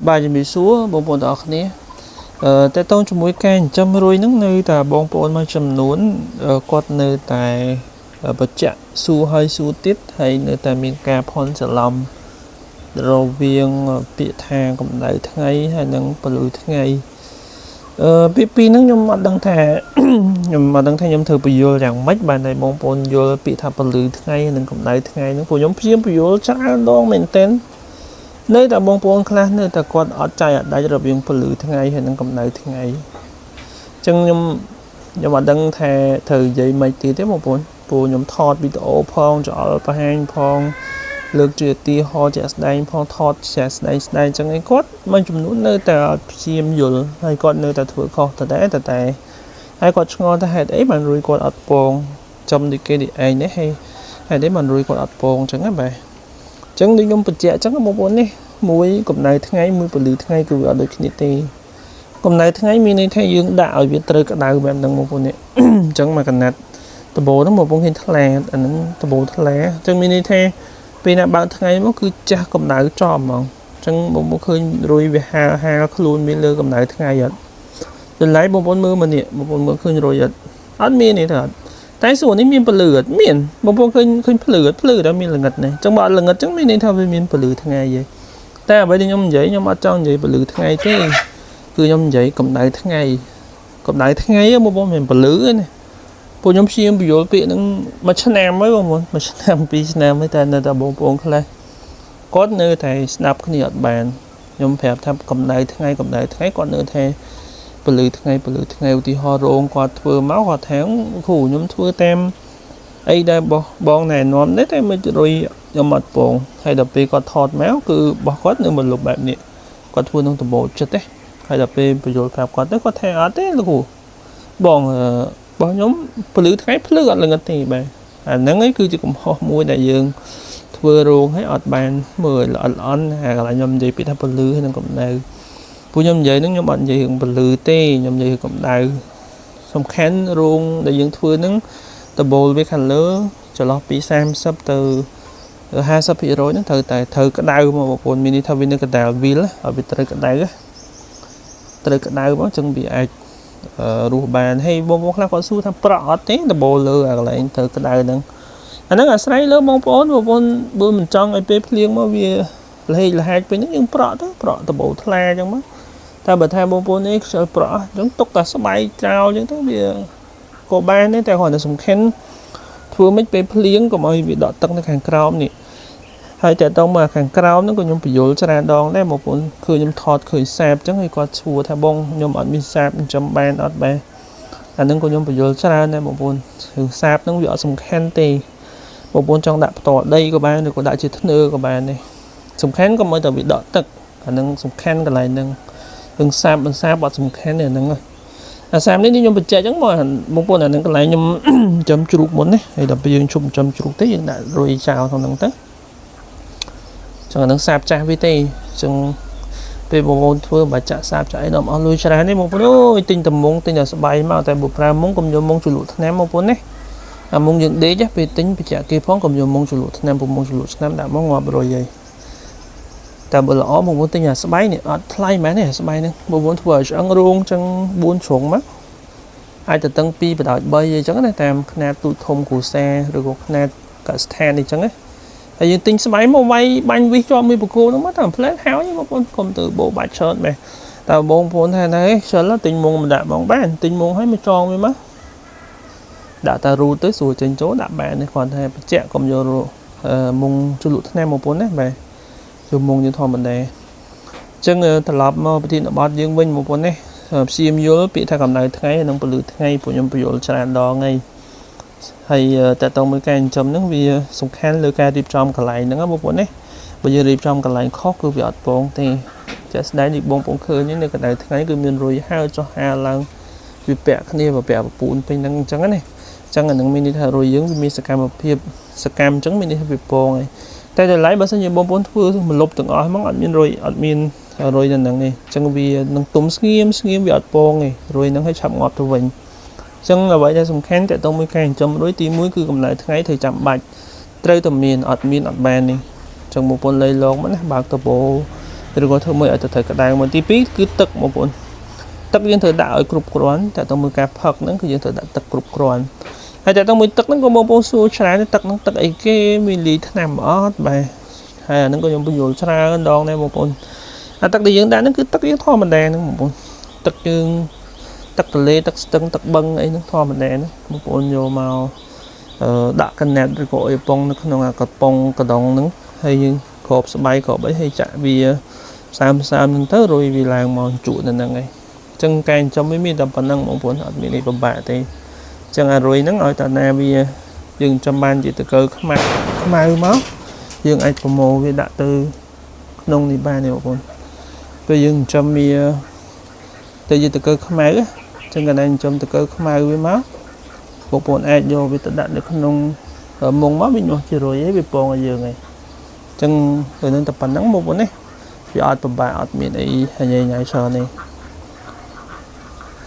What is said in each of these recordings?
បាទជំរាបសួរបងប្អូនទាំងអស់គ្នាតើតងជាមួយការចិញ្ចឹមរុយហ្នឹងនៅតែបងប្អូនមួយចំនួនគាត់នៅតែបញ្ជាក់សួរហើយសួរទៀតហើយនៅតែមានការភ័ន្តច្រឡំរវាងពាក្យថាកម្ដៅថ្ងៃហើយនិងពន្លឺថ្ងៃពាក្យពីរហ្នឹងខ្ញុំអត់ដឹងថាខ្ញុំអត់ដឹងថាខ្ញុំធ្វើពន្យល់យ៉ាងម៉េចបានតែបងប្អូនយល់ពាក្យថាពន្លឺថ្ងៃនិងកម្ដៅថ្ងៃហ្នឹងព្រោះខ្ញុំព្យាយាមពន្យល់ច្រើនដងមែនទែននៅតែបងប្អូនខ្លះនៅតែគាត់អត់ចៃអត់ដាច់រវាងពន្លឺថ្ងៃហើយនិងកម្ដៅថ្ងៃអញ្ចឹងខ្ញុំអត់ដឹងថាត្រូវនិយាយម៉េចទៀតទេបងប្អូនព្រោះខ្ញុំថតវីដេអូផងចោលបង្ហាញផងលើកជាឧទាហរណ៍ជាក់ស្ដែងផងថតជាក់ស្ដែងស្ដែងអញ្ចឹងឯងគាត់មួយចំនួននៅតែអត់ព្យាយាមយល់ហើយគាត់នៅតែធ្វើខុសតតែតតែហើយគាត់ឆ្ងល់ថាហេតុអីបានរួយគាត់អត់ពងចំដូចគេនេះឯងនេះហើយហេតុអីបានរួយគាត់អត់ពងអញ្ចឹងណាបាទអញ្ចឹងដូចខ្ញុំបញ្ជាក់អញ្ចឹងបងប្អូននេះមួយកម្ដៅថ្ងៃមួយពន្លឺថ្ងៃគឺវាអត់ដូចគ្នាទេកម្ដៅថ្ងៃមានន័យថាយើងដាក់ឲ្យវាត្រូវក្ដៅបែបហ្នឹងបងប្អូននេះអញ្ចឹងមកកណាត់ដបូហ្នឹងបងប្អូនឃើញថ្លាអាហ្នឹងដបូថ្លាអញ្ចឹងមានន័យថាពេលណាបើកថ្ងៃមកគឺចាស់កម្ដៅចំហ្មងអញ្ចឹងបងប្អូនឃើញរុយវាហាលហាលខ្លួនវាលើកម្ដៅថ្ងៃអត់តម្លៃបងប្អូនមើលមកនេះបងប្អូនមើលឃើញរុយអត់អត់មានទេទេអត់តែសួរនេះមានពលឺអត់មានបងប្អូនឃើញឃើញភ្លឺអត់ភ្លឺតែមានល្ងិតនេះអញ្ចឹងបើអត់ល្ងិតអញ្ចឹងមានន័យថាវាមានពលឺថ្ងៃឯងតែអ្វីដែលខ្ញុំនិយាយខ្ញុំអត់ចង់និយាយពលឺថ្ងៃទេគឺខ្ញុំនិយាយកម្ដៅថ្ងៃកម្ដៅថ្ងៃបងប្អូនមិនពលឺទេណាពួកខ្ញុំព្យាយាមពន្យល់ពាក្យហ្នឹងមួយឆ្នាំហើយបងប្អូនមួយឆ្នាំពីរឆ្នាំហើយតែនៅតែបងប្អូនខ្លះគាត់នៅតែស្ដាប់គ្នាអត់បានខ្ញុំប្រាប់ថាកម្ដៅថ្ងៃកម្ដៅថ្ងៃគាត់នៅថាពលឺថ្ងៃពលឺថ្ងៃឧទាហរណ៍រោងគាត់ធ្វើមកគាត់ថាគ្រូខ្ញុំធ្វើតាមអីដែលបោះបងណែនាំនេះតែមិនរុយខ្ញុំអត់ពងហើយដល់ពេលគាត់ថតមកគឺបោះគាត់នៅមិនលុបបែបនេះគាត់ធ្វើក្នុងដំបូលចិត្តទេហើយដល់ពេលបញ្យល់ប្រាប់គាត់ទៅគាត់ថាអត់ទេលោកគ្រូបងរបស់ខ្ញុំពលឺថ្ងៃភ្លឺអត់ល្ងិតទេបាទអាហ្នឹងឯងគឺជាកំហុសមួយដែលយើងធ្វើរោងឲ្យអត់បានមើលល្អិតល្អន់អាកន្លែងខ្ញុំនិយាយពីថាពលឺនិងកម្ដៅពួកខ្ញុំនិយាយហ្នឹងខ្ញុំអត់និយាយរឿងពលឺទេខ្ញុំនិយាយរឿងកម្ដៅសំខាន់រោងដែលយើងធ្វើហ្នឹងដបូលវាខាងលើចន្លោះពី30ទៅ50%ហ្នឹងត្រូវតែត្រូវក្តៅមកបងប្អូនមានន័យថាវានៅកណ្ដាលវីលឲ្យវាត្រូវក្តៅត្រូវក្តៅមកចឹងវាអាចរស់បានហើយបងប្អូនខ្លះគាត់សួរថាប្រក់អត់ទេដបូលលើអាកន្លែងត្រូវក្តៅហ្នឹងអាហ្នឹងអាស្រ័យលើបងប្អូនបងប្អូនបើមិនចង់ឲ្យពេលភ្លៀងមកវាលហេកលហាចពេញហ្នឹងយើងប្រក់ទៅប្រក់ដបូលថ្លាអញ្ចឹងមកតែបើថាបងប្អូននេះខ្ជិលប្រក់អញ្ចឹងទុកតែស្បែកចោលអញ្ចឹងទៅវាក៏បានដែរតែគ្រាន់តែសំខាន់ធ្វើម៉េចពេលភ្លៀងកុំឲ្យវាដក់ទឹកនៅខាងក្រោមនេះហើយតែតមកខាងក្រោមហ្នឹងក៏ខ្ញុំបញ្យល់ច្រើនដងដែរបងប្អូនឃើញខ្ញុំថតឃើញសាបអញ្ចឹងហើយគាត់សួរថាបងខ្ញុំអត់មានសាបចិញ្ចឹមបានអត់បាទអាហ្នឹងក៏ខ្ញុំបញ្យល់ច្រើនដែរបងប្អូនគឺសាបហ្នឹងវាអត់សំខាន់ទេបងប្អូនចង់ដាក់ផ្ទាល់ដីក៏បានឬក៏ដាក់ជាធ្នើក៏បានដែរសំខាន់ក៏មកតែវាដក់ទឹកអាហ្នឹងសំខាន់កន្លែងហ្នឹងរឿងសាបមិនសាបអត់សំខាន់ទេអាហ្នឹងអាសាបនេះខ្ញុំបញ្ជាក់អញ្ចឹងមកបងប្អូនអាហ្នឹងកន្លែងខ្ញុំចិញ្ចឹមជ្រូកមុនណាហើយដល់ពេលយើងជប់ចិញ្ចឹមជ្រូកទេយើងដាក់រុយចោលក្នុងហ្នឹងទៅចឹងអានឹងសាបចាស់វាទេចឹងពេលបងប្អូនធ្វើមិនបាច់ចាក់សាបចាក់អីដល់អស់លុយច្រើនទេបងប្អូនអូយទិញតែមុងទិញតែស្បៃមកតែបើប្រើមុងកុំយកមុងជ្រលក់ថ្នាំបងប្អូនណាអាមុងយើងដេកពេលទិញបញ្ជាក់គេផងកុំយកមុងជ្រលក់ថ្នាំពុំមុងជ្រលក់ថ្នាំដាក់មកងាប់រុយហើយតែបើល្អបងប្អូនទិញអាស្បៃនេះអត់ថ្លៃមែនទេអាស្បៃហ្នឹងបងប្អូនធ្វើឲ្យឆ្អឹងរោងចឹង4ជ្រុងមកអាចទៅតឹង2បដោយ3អីចឹងណាតាមຂະຫນាតទូចធំគ្រួសារឬក៏ຂະຫນាតកសិដ្ឋានអីចឹងណាហើយយើងទិញស្បៃមកវាយបាញ់វិសជាប់មួយបកគោហ្នឹងមកតាមផ្លែហើយបងប្អូនកុំទៅបោបាច់ច្រើនមែនតើបងប្អូនថាណែខ្ជិលទិញមុងមកដាក់បងបានទិញមុងឲ្យមកចងវាមកដាក់តារូទៅស្រួលចេញចូលដាក់បាននេះគ្រាន់តែបញ្ជាក់កុំយកមុងជលក់ថ្នាំបងប្អូនណាបាទយកមុងយើងធម្មតាអញ្ចឹងត្រឡប់មកប្រធានបទយើងវិញបងប្អូនណាព្យាយាមយល់ពាក្យថាកម្ដៅថ្ងៃនិងពលឺថ្ងៃពួកខ្ញុំបញ្យល់ច្រើនដងហើយហើយតើតើមួយការចិញ្ចឹមហ្នឹងវាសំខាន់លើការរៀបចំកន្លែងហ្នឹងបងប្អូនណាបើយើងរៀបចំកន្លែងខុសគឺវាអត់ពងទេជាក់ស្ដែងដូចបងប្អូនឃើញនៅកម្ដៅថ្ងៃគឺមានរុយហើចុះហាឡើងវាពាក់គ្នាពាក់ពពូនពេញហ្នឹងអញ្ចឹងណាអញ្ចឹងអានឹងមានន័យថារុយយើងវាមានសកម្មភាពសកម្មអញ្ចឹងមានន័យថាវាពងហើយតែតម្លៃបើសិនជាបងប្អូនធ្វើមលុបទាំងអស់ហ្មងអត់មានរុយអត់មានរុយនៅហ្នឹងទេអញ្ចឹងវានឹងទុំស្ងៀមស្ងៀមវាអត់ពងទេរុយហ្នឹងឲ្យឆាប់ងាប់ទៅវិញអញ្ចឹងអ្វីដែលសំខាន់តើតើមួយការចិញ្ចឹមរុយទី1គឺកម្ដៅថ្ងៃត្រូវចាំបាច់ត្រូវតែមានអត់មានអត់បាននេះអញ្ចឹងបងប្អូនលៃលងមកណាបើកតបោ ឬក៏ធ្វើមួយឲ្យទៅត្រូវក្តៅមួយទី2គឺទឹកបងប្អូនទឹកយើងត្រូវដាក់ឲ្យគ្រប់គ្រាន់តែទៅមួយការផឹកហ្នឹងគឺយើងត្រូវដាក់ទឹកគ្រប់គ្រាន់ហើយតែទៅមួយទឹកហ្នឹងក៏បងប្អូនសួរច្រើនទឹកហ្នឹងទឹកអីគេមានលីថ្នាំអត់បាទហើយអាហ្នឹងក៏ខ្ញុំបញ្យល់ច្រើនដងដែរបងប្អូនអាទឹកដែលយើងដាក់ហ្នឹងគឺទឹកយើងធម្មតាហ្នឹងបងប្អូនទឹកយើងទឹកទន្លេទឹកស្ទឹងទឹកបឹងអីហ្នឹងធម្មតាហ្នឹងបងប្អូនយកមកដាក់កណាត់ឬក៏អីប៉ុងនៅក្នុងអាកំប៉ុងកដងហ្នឹងហើយយើងគ្របស្បៃគ្របអីហើយចាក់វាសើមសើមហ្នឹងទៅរុយវាឡើងមកជក់នៅហ្នឹងឯងអញ្ចឹងការចិញ្ចឹមវាមានតែប៉ុណ្្នឹងបងប្អូនអត់មានអីពិបាកទេអញ្ចឹងអារុយហ្នឹងឲ្យតាណាវាយើងចំបានជាតកើខ្មៅខ្មៅមកយើងអាចប្រមូលវាដាក់ទៅក្នុងនេះបានទេបងប្អូនពេលយើងចិញ្ចឹមវាទៅជាតកើខ្មៅអញ្ចឹងកាលណាចិញ្ចឹមតកើខ្មៅវាមកបងប្អូនអាចយកវាទៅដាក់នៅក្នុងមុងមកវាញាស់ជារុយឯងវាពងឲ្យយើងឯងអញ្ចឹងទៅនឹងតែប៉ុណ្្នឹងបងប្អូនណាវាអត់ពិបាកអត់មានអីញ៉ៃញ៉ៃច្រើនទេ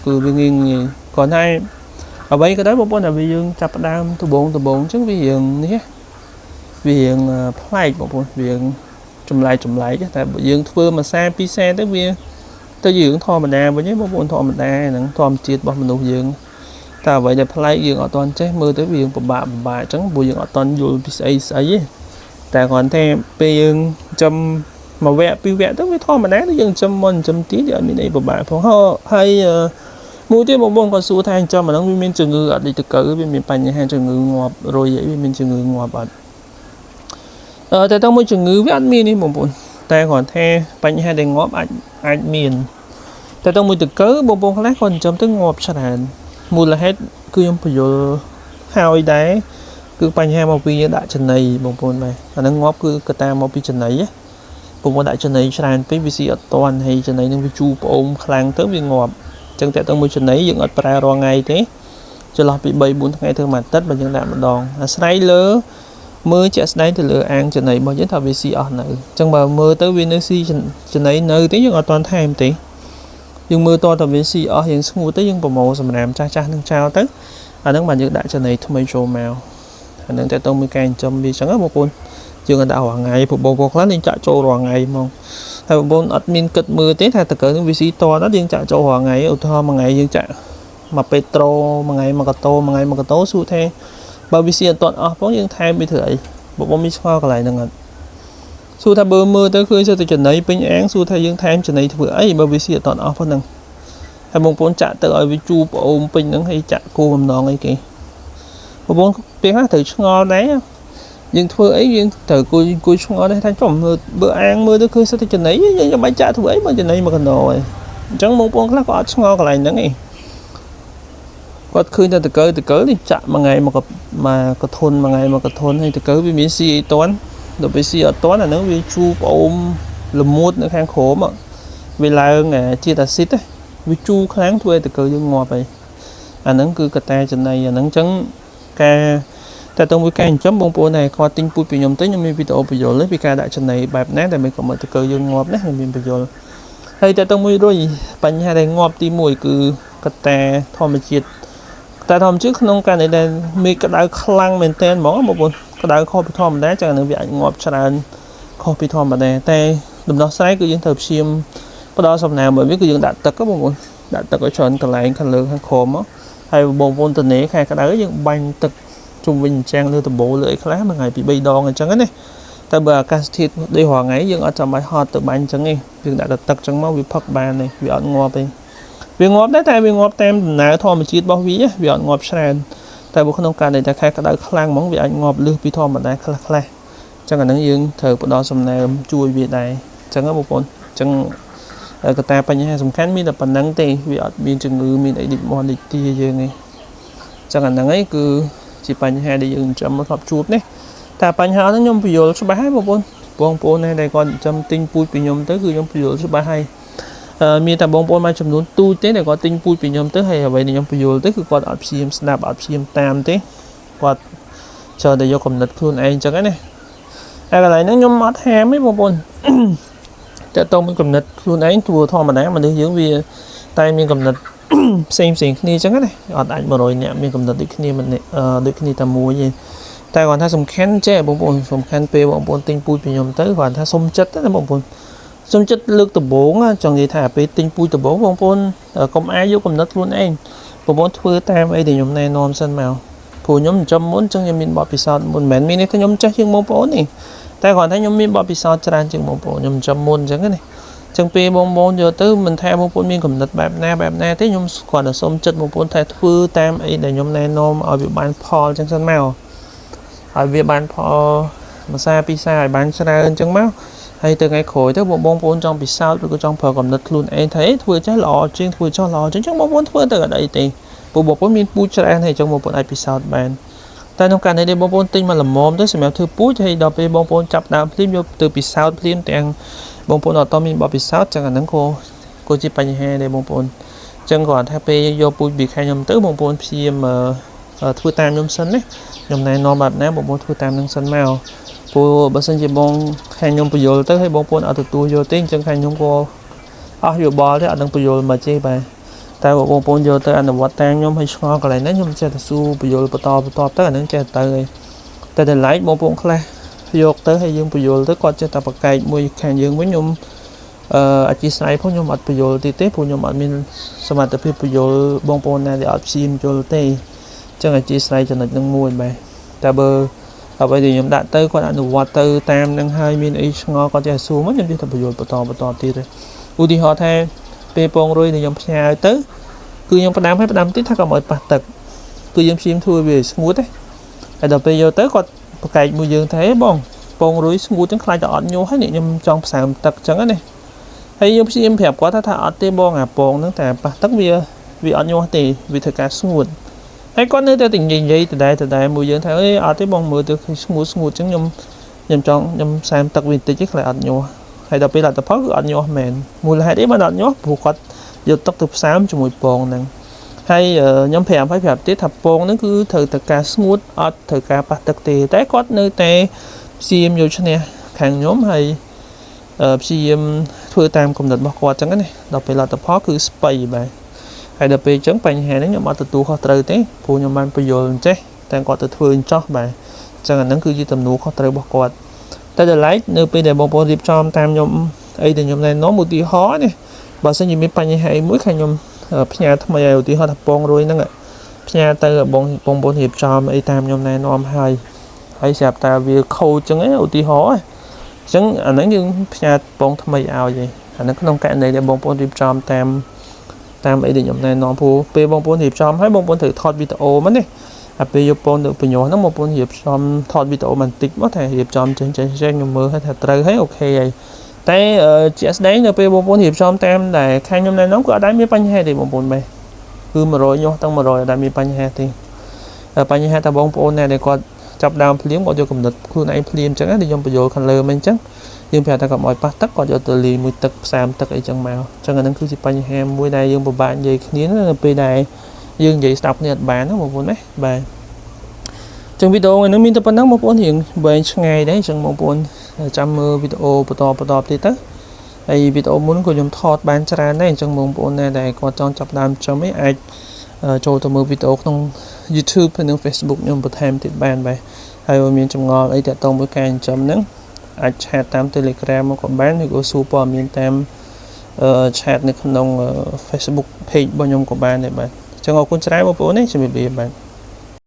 គឺវាងាយងាយគ្រាន់តែអ្វីក៏ដោយបងប្អូនតែវាយើងចាប់ផ្ដើមដបងដបងអញ្ចឹងវារៀងនេះវារៀងប្លែកបងប្អូនវារៀងចម្លែកចម្លែកតែបើយើងធ្វើមួយសាពីរសាទៅវាទៅជារឿងធម្មតាវិញបងប្អូនធម្មតាហ្នឹងធម្មជាតិរបស់មនុស្សយើងតែអ្វីដែលប្លែកយើងអត់ទាន់ចេះមើលទៅវាពិបាកពិបាកអញ្ចឹងព្រោះយើងអត់ទាន់យល់ពីស្អីស្អីទេតែគ្រាន់តែពេលយើងចំមួយវគ្គពីរវគ្គទៅវាធម្មតាទៅយើងចំមុនចំទៀតវាអត់មានអីពិបាកផងហើយមួយទៀតបងប្អូនគាត់សួរថាចំអាហ្នឹងវាមានជំងឺអត់ដូចតកើវាមានបញ្ហាជំងឺងាប់រុយអីវាមានជំងឺងាប់អត់តែតើមួយជំងឺវាអត់មានទេបងប្អូនតែគ្រាន់ថាបញ្ហាដែលងាប់អាចមានតែតើមួយតកើបងប្អូនខ្លះគាត់ចំទៅងាប់ច្រើនមូលហេតុគឺខ្ញុំបញ្យល់ហើយដែរគឺបញ្ហាមកពីយើងដាក់ចំណីបងប្អូនបាទអាហ្នឹងងាប់គឺកត្តាមកពីចំណីណាបងប្អូនដាក់ចំណីច្រើនពេកវាស៊ីអត់តាន់ហើយចំណីនឹងវាជូរផ្អូមខ្លាំងទៅវាងាប់អញ្ចឹងតើតើមួយចំណីយើងអត់ប្រើរាល់ថ្ងៃទេចន្លោះពី3 4ថ្ងៃទៅមួយអាទិត្យបើយើងដាក់ម្ដងអាស្រ័យលើមើលជាក់ស្ដែងទៅលើអាងចំណីរបស់យើងថាវាស៊ីអស់នៅអញ្ចឹងបើមើលទៅវានៅស៊ីចំណីនៅទេយើងអត់តាន់ថែមទេយើងមើលតតែវាស៊ីអស់យើងស្ងួតទៅយើងប្រមូលសម្រាមចាស់ចាស់នឹងចោលទៅអាហ្នឹងបានយើងដាក់ចំណីថ្មីចូលមកអាហ្នឹងតើតើមួយការចិញ្ចឹមវាអញ្ចឹងណាបងប្អូនយើងអត់ដាក់រាល់ថ្ងៃព្រោះបងប្អូនខ្លះយើងចាក់ចូលរាល់ថ្ងៃហ្មងហើយបងប្អូនអត់មានគិតមើលទេថាតើកើនឹងវាស៊ីតដល់យើងចាក់ចូលរាល់ថ្ងៃឧទាហរណ៍មួយថ្ងៃយើងចាក់មួយពេត្រូមួយថ្ងៃមួយកតោមួយថ្ងៃមួយកតោសួរថាបើវាស៊ីអត់ទាន់អស់ផងយើងថែមវាធ្វើអីបងប្អូនមានឆ្ងល់កន្លែងហ្នឹងអត់សួរថាបើមើលទៅឃើញសិតតែចំណីពេញអាងសួរថាយើងថែមចំណីធ្វើអីបើវាស៊ីអត់ទាន់អស់ផងហ្នឹងហើយបងប្អូនចាក់ទៅឲ្យវាជូរផ្អូមពេញហ្នឹងហើយចាក់គោបំណងអីគេបងប្អូនពេលខ្លះត្រូវឆ្ងល់ដែរយើងធ្វើអីយើងត្រូវអង្គុយឆ្ងល់ដែរថាចំមើលបើអាងមើលទៅឃើញសិតតែចំណីយើងចាំបាច់ចាក់ធ្វើអីបើចំណីមកកណ្ដោហើយអញ្ចឹងបងប្អូនខ្លះក៏អត់ឆ្ងល់កន្លែងហ្នឹងឯងគាត់ឃើញតែតកើតកើនេះចាក់មួយថ្ងៃមកមកកធុនមួយថ្ងៃមកកធុនហើយតកើវាមានស៊ីអីតន់ដល់ពេលស៊ីអត់តន់អាហ្នឹងវាជូរផ្អូមលមួតនៅខាងក្រោមវាឡើងជាតិអាស៊ីតវាជូរខ្លាំងធ្វើឲ្យតកើយើងងាប់ហើយអាហ្នឹងគឺកត្តាចំណីអាហ្នឹងអញ្ចឹងការតែទៅមួយការចិញ្ចឹមបងប្អូនដែលគាត់ទិញពូជពីខ្ញុំទៅខ្ញុំមានវីដេអូបញ្យល់ពីការដាក់ចំណីបែបណាដែលមិនកុំឲ្យតកើយើងងាប់ណាខ្ញុំមានបញ្យល់ហើយតែទៅមួយរុយបញ្ហាដែលងាប់ទី1គឺកត្តាធម្មជាតិតែធម្មជាតិក្នុងករណីដែលមេឃក្តៅខ្លាំងមែនទែនហ្មងបងប្អូនក្តៅខុសពីធម្មតាចឹងអានឹងវាអាចងាប់ច្រើនខុសពីធម្មតាតែដំណោះស្រាយគឺយើងត្រូវព្យាយាមផ្ដល់សំណើមឲ្យវាគឺយើងដាក់ទឹកបងប្អូនដាក់ទឹកឲ្យច្រើនកន្លែងខាងលើខាងក្រោមមកហើយបងប្អូនតនេខែក្តៅយើងបាញ់ទឹកជុំវិញអញ្ចឹងលើដំបូលលើអីខ្លះមួយថ្ងៃពី3ដងអញ្ចឹងណាតែបើអាកាសធាតុដូចរាល់ថ្ងៃយើងអត់ចាំបាច់ហត់ទៅបាញ់អញ្ចឹងទេយើងដាក់តែទឹកអញ្ចឹងមកវាផឹកបានទេវាអត់ងាប់ទេវាងាប់ដែរតែវាងាប់តាមដំណើរធម្មជាតិរបស់វាវាអត់ងាប់ច្រើនតែបើក្នុងករណីតែខែក្តៅខ្លាំងហ្មងវាអាចងាប់លើសពីធម្មតាខ្លះខ្លះអញ្ចឹងអាហ្នឹងយើងត្រូវផ្ដល់សំណើមជួយវាដែរអញ្ចឹងបងប្អូនអញ្ចឹងកត្តាបញ្ហាសំខាន់មានតែប៉ុណ្្នឹងទេវាអត់មានជំងឺមានអីដូចមាន់ដូចទាយើងទេអញ្ចឹងអាហ្នឹងឯងគឺជាបញ្ហាដែលយើងចិញ្ចឹមមកធ្លាប់ជួបនេះតែបញ្ហាហ្នឹងខ្ញុំបញ្យល់ច្បាស់ហើយបងប្អូនបងប្អូនដែលគាត់ចិញ្ចឹមទិញពូជពីខ្ញុំទៅគឺខ្ញុំបញ្យល់ច្បាស់ហើយមានតែបងប្អូនមួយចំនួនទូចទេដែលគាត់ទិញពូជពីខ្ញុំទៅហើយអ្វីដែលខ្ញុំបញ្យល់ទៅគឺគាត់អត់ព្យាយាមស្ដាប់អត់ព្យាយាមតាមទេគាត់ចូលតែយកកំណត់ខ្លួនឯងអញ្ចឹងណាហើយកន្លែងហ្នឹងខ្ញុំអត់ហាមទេបងប្អូនតើតើមួយកំណត់ខ្លួនឯងធ្វើធម្មតាមនុស្សយើងវាតែមានកំណត់ផ្សេងផ្សេងគ្នាអញ្ចឹងណាអត់អាច100នាក់មានកំណត់ដូចគ្នាមិនដូចគ្នាតែមួយទេតែគាត់ថាសំខាន់ចេះបងប្អូនសំខាន់ពេលបងប្អូនទិញពូជពីខ្ញុំទៅគាត់ថាសុំចិត្តណាបងប្អូន សូមចិត្តលើកដំបូងចង់និយាយថាពេលទិញពូជដំបូងបងប្អូនកុំអាយយកកំណត់ខ្លួនឯងបងប្អូនធ្វើតាមអីដែលខ្ញុំណែនាំសិនមកព្រោះខ្ញុំចិញ្ចឹមមុនចឹងខ្ញុំមានបទពិសោធន៍មុនមិនមែនមាននេះខ្ញុំចេះជាងបងប្អូនទេតែគ្រាន់តែខ្ញុំមានបទពិសោធន៍ច្រើនជាងបងប្អូនខ្ញុំចិញ្ចឹមមុនចឹងណាចឹងពេលបងប្អូនយកទៅមិនថាបងប្អូនមានកំណត់បែបណាបែបណាទេខ្ញុំគ្រាន់តែសូមចិត្តបងប្អូនថាធ្វើតាមអីដែលខ្ញុំណែនាំឲ្យវាបានផលចឹងសិនមកឲ្យវាបានផលមួយសាពីរសាឲ្យបានច្រើនចឹងមកហើយទៅថ្ងៃក្រោយទៅបងប្អូនចង់ពិសោធន៍ឬក៏ចង់ប្រើកំណត់ខ្លួនឯងថាធ្វើចេះល្អជាងធ្វើចោះល្អជាងចឹងបងប្អូនធ្វើទៅអត់អីទេព្រោះបងប្អូនមានពូជច្រើនហើយចឹងបងប្អូនអាចពិសោធន៍បានតែក្នុងករណីនេះបងប្អូនទិញមកល្មមទៅសម្រាប់ធ្វើពូជហើយដល់ពេលបងប្អូនចាប់ដើមភ្លាមយកទៅពិសោធន៍ភ្លាមទាំងបងប្អូនអត់តមានបទពិសោធន៍ចឹងអាហ្នឹងក៏ជាបញ្ហាដែរបងប្អូនចឹងគ្រាន់ថាពេលយកពូជពីខាងខ្ញុំទៅបងប្អូនព្យាយាមធ្វើតាមខ្ញុំសិនណាខ្ញុំណែនាំបែបណាបងប្អូនធ្វើតាមនឹងសិនមកព្រោះបើសិនជាបងខាងខ្ញុំបញ្យល់ទៅហើយបងប្អូនអត់ទទួលយកទេអញ្ចឹងខាងខ្ញុំក៏អស់យោបល់ទេអត់ដឹងបញ្យល់មកទេបាទតែបើបងប្អូនយកទៅអនុវត្តតាមខ្ញុំហើយឆ្ងល់កន្លែងហ្នឹងខ្ញុំចេះតែសួរបញ្យល់បន្តបន្តទៅអាហ្នឹងចេះទៅហើយតែតម្លៃបងប្អូនខ្លះយកទៅហើយយើងបញ្យល់ទៅគាត់ចេះតែប្រកែកមួយខាងយើងវិញខ្ញុំអធិស្ឋានផងខ្ញុំអត់បញ្យល់ទៀតទេព្រោះខ្ញុំអត់មានសមត្ថភាពបញ្យល់បងប្អូនណាដែលអត់ព្យាយាមយល់ទេអញ្ចឹងអធិស្ឋានចំណុចហ្នឹងមួយបាទតែបើអ្វីដែលខ្ញុំដាក់ទៅគាត់អនុវត្តទៅតាមនឹងហើយមានអីឆ្ងល់គាត់ចេះសួរមកខ្ញុំចេះតែបញ្យល់បន្តបន្តទៀតទេឧទាហរណ៍ថាពេលពងរុយដែលខ្ញុំផ្ញើទៅគឺខ្ញុំផ្ដាំឲ្យផ្ដាំទៀតថាកុំឲ្យប៉ះទឹកគឺយើងព្យាយាមធ្វើវាឲ្យស្ងួតទេហើយដល់ពេលយកទៅគាត់ប្រកែកមួយយើងថាបងពងរុយស្ងួតចឹងខ្លាចតែអត់ញាស់ហើយនេះខ្ញុំចង់ផ្សើមទឹកចឹងណាហើយយើងព្យាយាមប្រាប់គាត់ថាអត់ទេបងអាពងហ្នឹងតែប៉ះទឹកវាអត់ញាស់ទេវាធ្វើការស្ងួតហើយគាត់នៅតែនិយាយនិយាយដដែលដដែលមួយយើងថាអេអត់ទេបងមើលទៅឃើញស្ងួតស្ងួតចឹងខ្ញុំខ្ញុំចង់ខ្ញុំសែមទឹកវាបន្តិចទេខ្លាចអត់ញាស់ហើយដល់ពេលលទ្ធផលគឺអត់ញាស់មែនមូលហេតុអីបានអត់ញាស់ព្រោះគាត់យកទឹកទៅផ្សើមជាមួយពងហ្នឹងហើយខ្ញុំប្រាប់ឲ្យប្រាប់ទៀតថាពងហ្នឹងគឺត្រូវតែការស្ងួតអត់ត្រូវការប៉ះទឹកទេតែគាត់នៅតែព្យាយាមយកឈ្នះខាងខ្ញុំហើយព្យាយាមធ្វើតាមគំនិតរបស់គាត់ចឹងណាដល់ពេលលទ្ធផលគឺស្បៃបាទហើយដល់ពេលអញ្ចឹងបញ្ហានេះខ្ញុំអត់ទទួលខុសត្រូវទេព្រោះខ្ញុំបានបញ្យល់អញ្ចេះតែគាត់ទៅធ្វើអញ្ចោះបាទអញ្ចឹងអាហ្នឹងគឺជាទំនួលខុសត្រូវរបស់គាត់តែដល់ឡែកនៅពេលដែលបងប្អូនរៀបចំតាមខ្ញុំអីដែលខ្ញុំណែនាំឧទាហរណ៍នេះបើសិនជាមានបញ្ហាអីមួយខាងខ្ញុំផ្ញើថ្មីឲ្យឧទាហរណ៍ថាពងរួយហ្នឹងផ្ញើទៅបងបងប្អូនរៀបចំអីតាមខ្ញុំណែនាំហើយហើយស្រាប់តែវាខូចចឹងឯងឧទាហរណ៍អញ្ចឹងអាហ្នឹងយើងផ្ញើពងថ្មីឲ្យឯងអាហ្នឹងក្នុងករណីដែលបងប្អូនរៀបចំតាមតាមអីដែលខ្ញុំណែនាំព្រោះពេលបងប្អូនរៀបចំហើយបងប្អូនត្រូវថតវីដេអូមកនេះអាពេលយកបងទៅបញ្ញោះហ្នឹងបងប្អូនរៀបចំថតវីដេអូបន្តិចមកថារៀបចំចេះចេះចេះខ្ញុំមើលឲ្យថាត្រូវហើយ OK ហើយតែជាក់ស្ដែងនៅពេលបងប្អូនរៀបចំតាមដែលខាងខ្ញុំណែនាំគឺអត់ដែលមានបញ្ហាទេបងប្អូនបែគឺ100ញាស់ទាំង100អត់ដែលមានបញ្ហាទេបញ្ហាតែបងប្អូនណាដែលគាត់ចាប់ដើមភ្លាមគាត់យកកំណត់ខ្លួនឯងភ្លាមអញ្ចឹងដែលខ្ញុំបញ្យល់ខាងលើមិនអញ្ចឹងយើងប្រាប់ថាកុំឲ្យប៉ះទឹកគាត់យកទៅលាយមួយទឹកផ្សាមទឹកអីចឹងមកអញ្ចឹងអាហ្នឹងគឺជាបញ្ហាមួយដែលយើងពិបាកនិយាយគ្នានៅពេលដែលយើងនិយាយស្ដាប់គ្នាអត់បានណាបងប្អូនណាបាទចឹងវីដេអូនេះមានតែប៉ុណ្្នឹងបងប្អូនរៀងវែងឆ្ងាយដែរអញ្ចឹងបងប្អូនចាំមើលវីដេអូបន្តបន្តទៀតទៅហើយវីដេអូមុនក៏ខ្ញុំថតបានច្រើនដែរអញ្ចឹងបងប្អូនណាដែលគាត់ចង់ចាប់ដើមចំអីអាចចូលទៅមើលវីដេអូក្នុង YouTube និង Facebook ខ្ញុំបន្ថែមទៀតបានបាទហើយបើមានចម្ងល់អីតាក់ទងមួយការចិញ្ចឹមហ្នឹងអាច chat តាម Telegram មកក៏បានឬក៏សួរព័ត៌មានតាម chat នៅក្នុង Facebook page របស់ខ្ញុំក៏បានដែរបាទអញ្ចឹងអរគុណច្រើនបងប្អូននេះជំរាបលាបាទ។